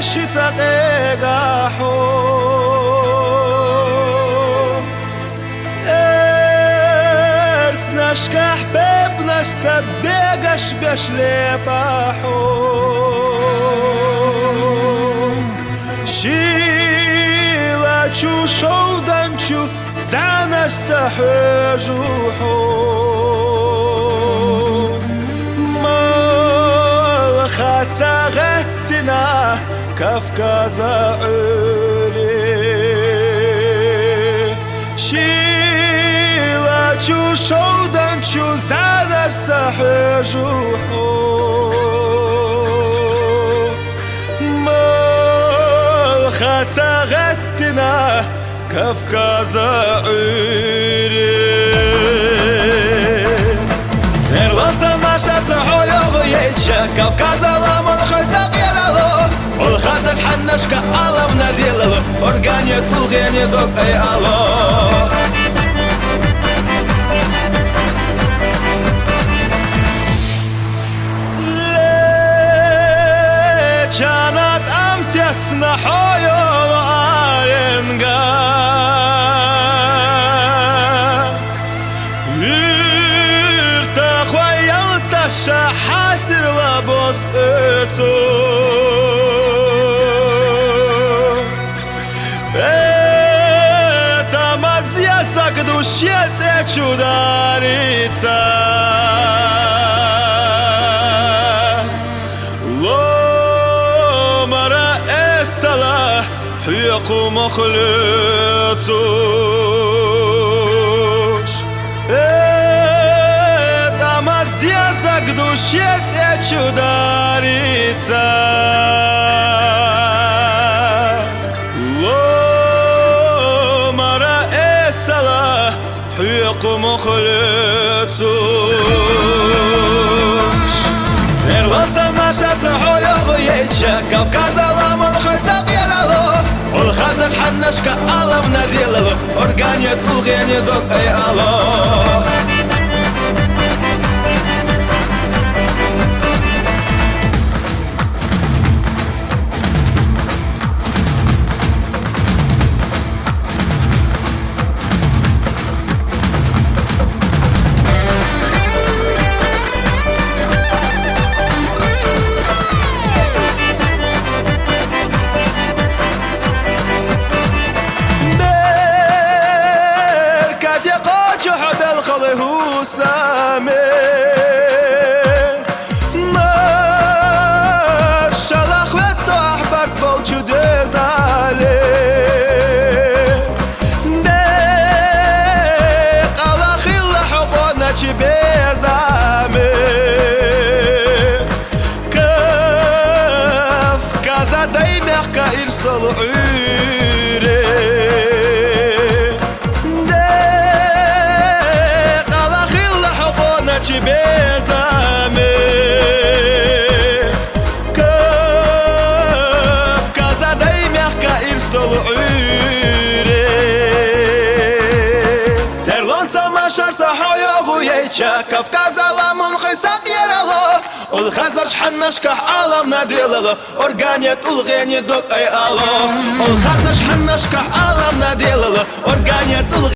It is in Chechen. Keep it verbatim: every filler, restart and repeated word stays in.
Ши цӀакъегахьо, эрсанашкахь бебнашца бегаш беш лепахьо, шила чу шовданчу зӀанарца хьоьжу хьо. Малхаца гӀеттина Кавказа Ӏуьйре, шила чу шовданчу зӀанарца хьоьжу хьо. Малхаца гӀеттина Кавказа Ӏуьйре. Серлонца машарца хьо йогӀу яйча, Кавказа ламан хой сакъярало. Олхазаш хьаннашка Ӏаламна делало, органе тӀулгӀене дог айало. Ле, чана тӀам тесна хьо йолу аренга. Юьртахой ялташа хьасирла бос оьцу. Э, тамадзе саг ду шен цӀе чу дарица. Ломара эсала хьоькху мохле цуш. Э, тамадзе саг ду шен цӀе чу дарица. Ломара эсала хьоькху мохле цуш. Серлонца машарца хьо йогӀу яйча, Кавказа ламан хой сакъярало. Олхазаш хьаннашка Ӏаламна делало, органе тӀулгӀене дог айало. Беркате кхочу хьо белхалой хӀусаме. Маршалла хӀоьтту ахь барт болчу доьзале. Декъала хилла хьо къоначу безаме. Кавказа дай мехка ирс долу Ӏуьйре. Декъала хилла хьо къоначу безаме. Кавказа дай мехка ирс долу Ӏуьйре. Серлонца машарца хьо йогӀу яйча, Кавказа ламан хой сакъярало. Олхазаш хьаннашка Ӏаламна делало, органе тӀулгӀене дог айало. Олхазаш хьаннашка Ӏаламна делало, органе тӀулгӀене